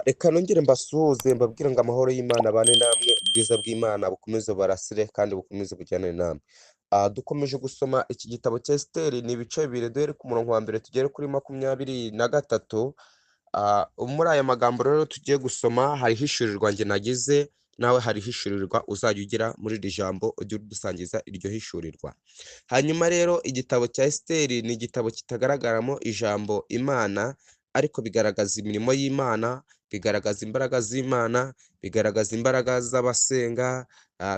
Reka nongere mbasuhuze mbabwire ngo amahoro y'Imana abane namwe, ubwiza bw'Imana bukomeze barasire kandi bukomeze bujyane namwe. Dukomeje gusoma iki gitabo cya Esiteri, ni ibice bibiri duhere ku murongo wa mbere tugere kuri 23. Muri aya magambo rero tugiye gusoma hari ihishurirwa njye nagize, nawe hari ihishurirwa uzajya ugira muri iri jambo, ujye udusangiza iryo hishurirwa. Hanyuma rero igitabo cya Esiteri ni igitabo kitagaragaramo ijambo Imana, ariko bigaragaza imirimo y'Imana, bigaragaza imbaraga z'Imana, bigaragaza imbaraga z'abasenga,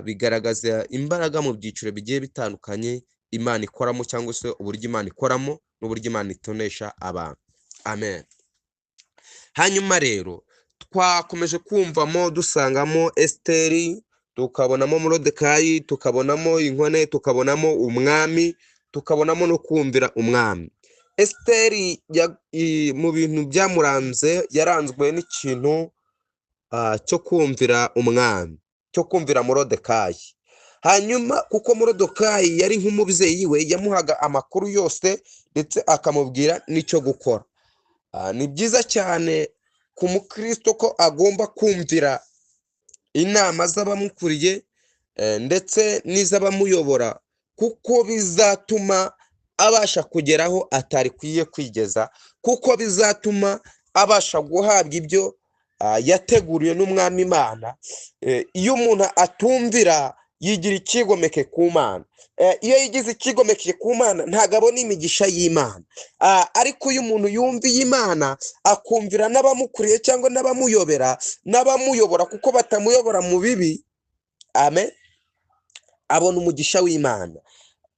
bigaragaza imbaraga mu byiciro bigiye bitandukanye Imana ikoramo, cyangwa se uburyo Imana ikoramo n'uburyo Imana itonesha abantu. Amen. Hanyuma rero twakomeje kumvamo, dusangamo Esiteri, tukabonamo Morodekayi, tukabonamo inkone, tukabonamo umwami, tukabonamo no kumvira umwami. Esiteri mu bintu byamuranze yaranzwe n'ikintu cyo kumvira umwami, cyo kumvira Morodekayi. Hanyuma kuko Morodekayi yari nk'umubyeyi we, yamuhaga amakuru yose ndetse akamubwira n'icyo gukora. Ni byiza cyane ku mukristo ko agomba kumvira inama z'abamukuriye ndetse n'iz'abamuyobora, kuko bizatuma abasha kugeraho atarikwiye kwigeza, kuko bizatuma abasha guhabwa ibyo yateguriwe n'umwami Imana. Iyo umuntu atumvira yigira ikigomeke ku Mana. Iyo yigize ikigomeke ku Mana ntabwo abona imigisha y'Imana. Ariko iyo umuntu yumviye Imana akumvira n'abamukuriye cyangwa n'abamuyobera, n'abamuyobora kuko batamuyobora mu bibi, amen, abona umugisha w'Imana.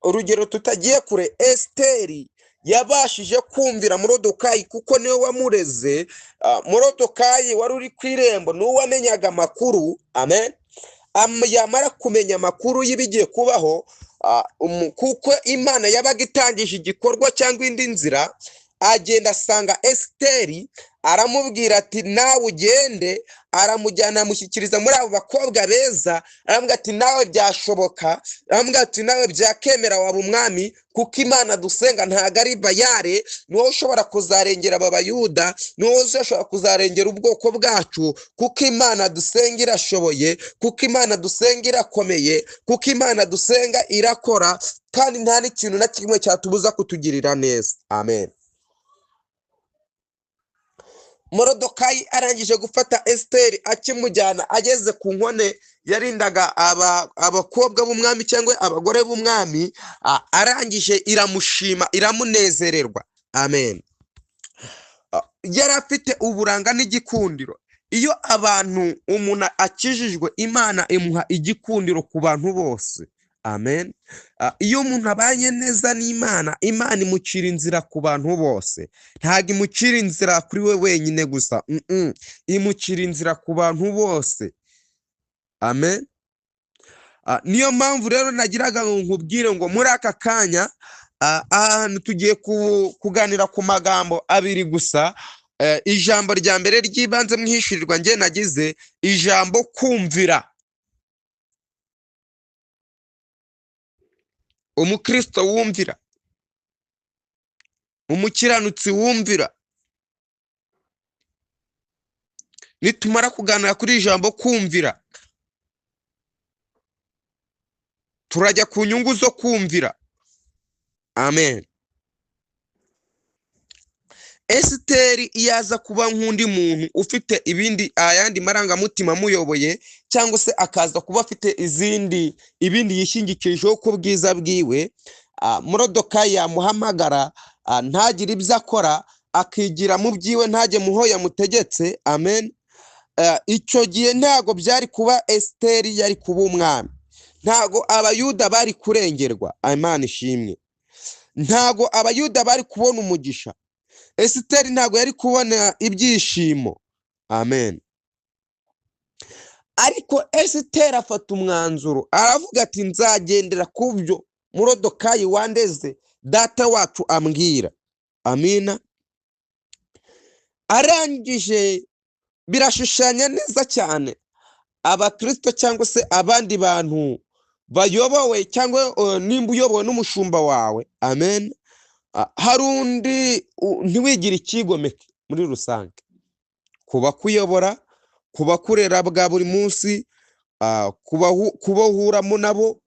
Urugero tutagiye kure, Esiteri yabashije kumvira Morodekayi kuko niwe wamureze. Morodekayi wari uri ku irembo niwe wamenyaga amakuru, amen. Yamara kumenya amakuru y'ibigiye kubaho, kuko Imana yabaga itangije igikorwa cyangwa indi nzira, agenda asanga Esiteri aramubwira ati nawe ugende, aramujyana amushyikiriza muri abo bakobwa beza, aramubwira ati nawe byashoboka, aramubwira ati nawe byakemera waba umwami, kuko Imana dusenga ntago ari Bayale, ni wowe ushobora kuzarengera aba Bayuda, ni wowe ushobora kuzarengera ubwoko bwacu, kuko Imana dusenga irashoboye, kuko Imana dusenga irakomeye, kuko Imana dusenga irakora, kandi nta n'ikintu na kimwe cyatubuza kutugirira neza. Amen. Morodekayi arangije gufata Esiteri akimujyana ageze ku nkone yarindaga abakobwa b'umwami cyangwa abagore b'umwami, arangije iramushima iramunezererwa. Amen. Yari afite uburanga n'igikundiro. Iyo abantu umuntu akijijwe, Imana imuha igikundiro ku bantu bose. Amen. Iyo umuntu abanye neza n'Imana, Imana imucira inzira ku bantu bose. Ntabwo imucira inzira kuri we wenyine gusa, imucira inzira ku bantu bose. Amen. Niyo mpamvu rero nagiraga ngo nkubwire ngo muri aka kanya ahantu tugiye kuganira ku magambo abiri gusa. Ijambo rya mbere ry'ibanze mu ihishurirwa njye nagize, ijambo kumvira. Umukristo wumvira, umukiranutsi wumvira. Nitumara kuganira kuri ijambo kumvira, turajya ku nyungu zo kumvira. Amen. Esiteri iyo aza kuba nk'undi muntu ufite ibindi ayandi marangamutima amuyoboye, cyangwa se akaza kuba afite izindi ibindi yishingikirijeho ku bwiza bwiwe, Morodekayi yamuhamagara ntagire ibyo akora, akigira mu byiwe ntajye muho yamutegetse. Amen. Icyo gihe ntago byari kuba Esiteri yari kuba umwami, ntago Abayuda bari kurengerwa. Imana ishimwe. Ntago Abayuda bari kubona umugisha. Esiteri ntago yari kubona ibyishimo. Amen. Ariko Esiteri afata umwanzuro aravuga ati nzagendera ku byo Morodekayi wandeze data wacu ambwira. Amina. Arangije birashushanya neza cyane abakristo cyangwa se abandi bantu bayobowe, cyangwa nimba uyobowe n'umushumba wawe. Amen. Hari undi ntiwigire ikigomeke muri rusange. Ku bakuyobora, ku bakurera bwa buri munsi, ku bo uhuramo nabo.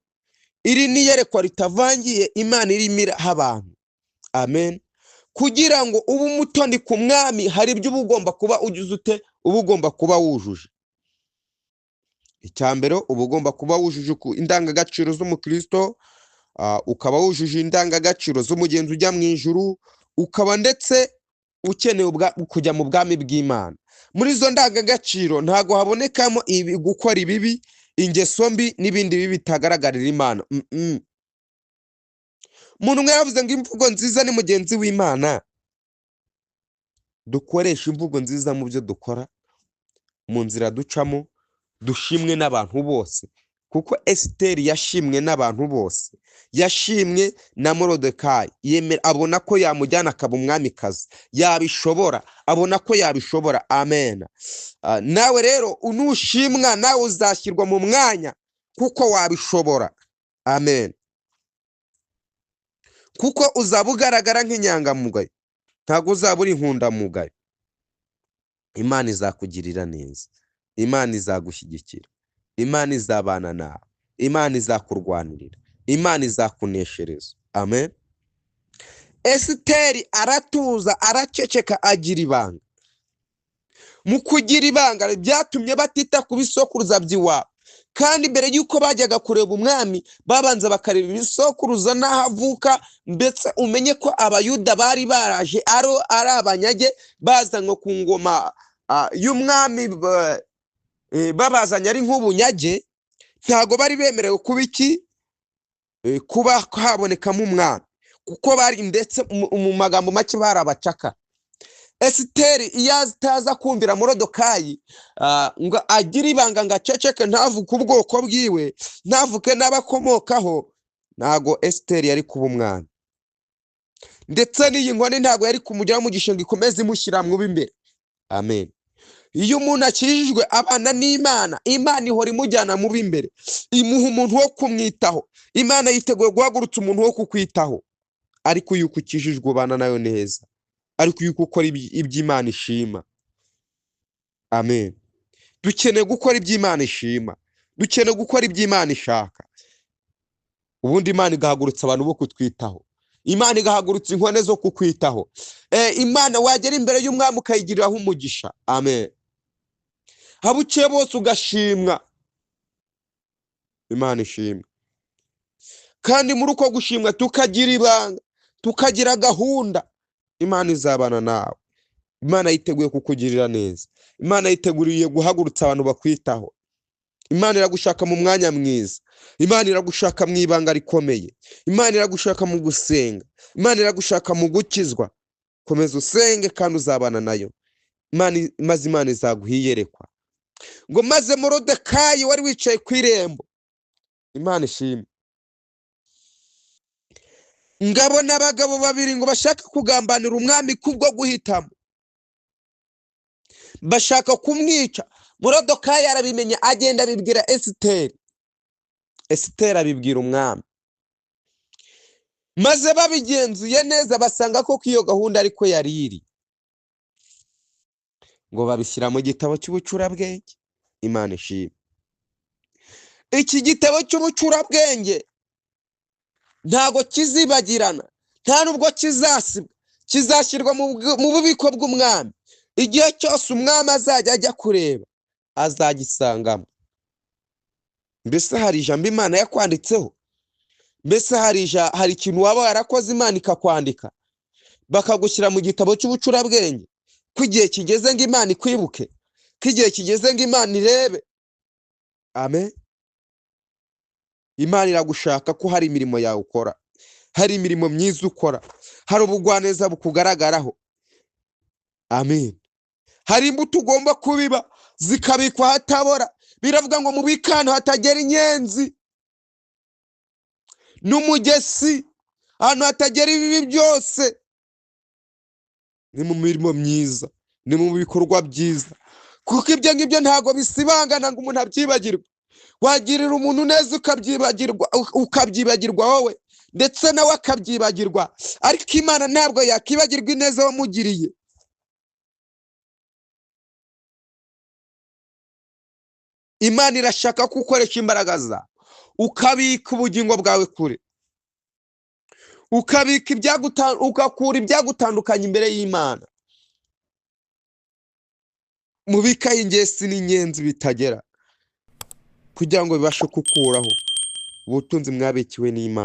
Iri ni iyerekwa ritavangiye Imana irimo iraha abantu. Amen. Kugira ngo ube umutoni ku mwami, hari ibyo uba ugomba kuba ugize ute? Uba ugomba kuba wujuje. Icya mbere, uba ugomba kuba wujuje indangagaciro z'umukristo, ukaba wujuje indangagaciro z'umugenzi ujya mu ijuru, ukaba ndetse ukeneye kujya mu bwami bw'Imana. Muri izo ndangagaciro ntabwo habonekamo ibi: gukora ibibi, ingeso mbi n'ibindi bibi bitagaragarira Imana. Umuntu umwe yaravuze ngo imvugo nziza ni mugenzi w'Imana. Dukoresha imvugo nziza mu byo dukora, mu nzira ducamo, dushimwe n'abantu bose, kuko Esiteri yashimwe n'abantu bose, yashimwe na Morodekayi, yemera, abona ko yamujyana akaba umwamikazi, yabishobora, abona ko yabishobora. Amen. Nawe rero nushimwa, nawe uzashyirwa mu mwanya kuko wabishobora. Amen. Kuko uzaba ugaragara nk'inyangamugayo, ntabwo uzaba uri inkundamugayo. Imana izakugirira neza, Imana izagushyigikira, Imana izabana nawe, Imana izakurwanirira, Imana izakuneshereza. Amen. Esiteri aratuza, araceceka, agira ibanga. Mu kugira ibanga byatumye batita ku bisokuruza by'iwabo, kandi mbere y'uko bajyaga kureba umwami babanza bakareba ibisokuruza n'aho avuka. Ndetse umenye ko Abayuda bari baraje ari abanyage, bazanywe ku ngoma y'umwami, babazanye ari nk'ubunyage. Ntabwo bari bemerewe kuba iki? Kuba habonekamo umwami, kuko bari ndetse mu magambo make bari abacakara. Esiteri iyo ataza kumvira Morodekayi, ngo agire ibanga, ngo aceceke, ntavuke ubwoko bwiwe, ntavuke n'abakomokaho, ntago Esiteri yari kuba umwami. Ndetse n'iyi nkoni ntabwo yari kumugeraho umugisha ngo ikomeze imushyira mu b'imbere. Amen. Iyo umuntu akijijwe, abana n'Imana, Imana ihora imujyana mu b'imbere, imuha umuntu wo kumwitaho. Imana yiteguye guhagurutsa umuntu wo kukwitaho, ariko yuko ukijijwe ubana nayo neza, ariko yuko ukora ibyo Imana ishima. Amen. Dukeneye gukora ibyo Imana ishima, dukeneye gukora ibyo Imana ishaka, ubundi Imana igahagurutsa abantu bo kutwitaho, Imana igahagurutsa inkone zo kukwitaho. Imana wagera imbere y'umwami ukayigiriraho umugisha. Amen. Habuciye bose ugashimwa. Imana ishimwe. Kandi muri uko gushimwa tukagira ibanga, tukagira gahunda, Imana izabana nawe. Imana yiteguye kukugirira neza, Imana yiteguriye guhagurutsa abantu bakwitaho. Imana iragushaka mu mwanya mwiza, Imana iragushaka mu ibanga rikomeye, Imana iragushaka mu gusenga, Imana iragushaka mu gukizwa. Komeza usenge kandi uzabana nayo. Maze Imana izaguha iyerekwa. Ngo maze Morodekayi wari wicaye ku irembo, Imana ishimwe, ngabona abagabo babiri ngo bashaka kugambanira umwami kubwo guhitamo, bashaka kumwica. Morodekayi arabimenya, agenda abibwira Esiteri, Esiteri abibwira umwami. Maze babigenzuye neza basanga koko iyo gahunda ariko yari iri, ngo babishyira mu gitabo cy'ubucurabwenge. Imana ishimwe. Iki gitabo cy'ubucurabwenge ntago kizibagirana, nta nubwo kizasibwa, kizashyirwa mu bubiko bw'umwami. Igihe cyose umwami azajya ajya kureba azagisangamo. Mbese hari ijambo Imana yakwanditseho? Mbese hari ikintu waba warakoze Imana ikakwandika, bakagushyira mu gitabo cy'ubucurabwenge, ko igihe kigeze ngo Imana ikwibuke, ko igihe kigeze ngo Imana irebe? Amen. Imana iragushaka ko hari imirimo yawe ukora, hari imirimo myiza ukora, hari ubugwaneza bukugaragaraho. Amen. Hari imbuto ugomba kubiba zikabikwa hatabora. Biravuga ngo mubike ahantu hatagera inyenzi n'umugesi, ahantu hatagera ibibi byose. Ni mu mirimo myiza, ni mu bikorwa byiza, kuko ibyo ngibyo ntabwo bisibangana ngo umuntu abyibagirwe. Wagirira umuntu neza ukabyibagirwa wowe, ndetse nawe akabyibagirwa, ariko Imana ntabwo yakibagirwa ineza wamugiriye. Imana irashaka ko ukoresha imbaraga zawe, ukabika ubugingo bwawe kure, ukabika ugakura ibyagutandukanya imbere y'Imana. Mubikaho ingesi n'inyenzi bitagera, kugira ngo bibashe kukuraho ubutunzi mwabikiwe n'Imana.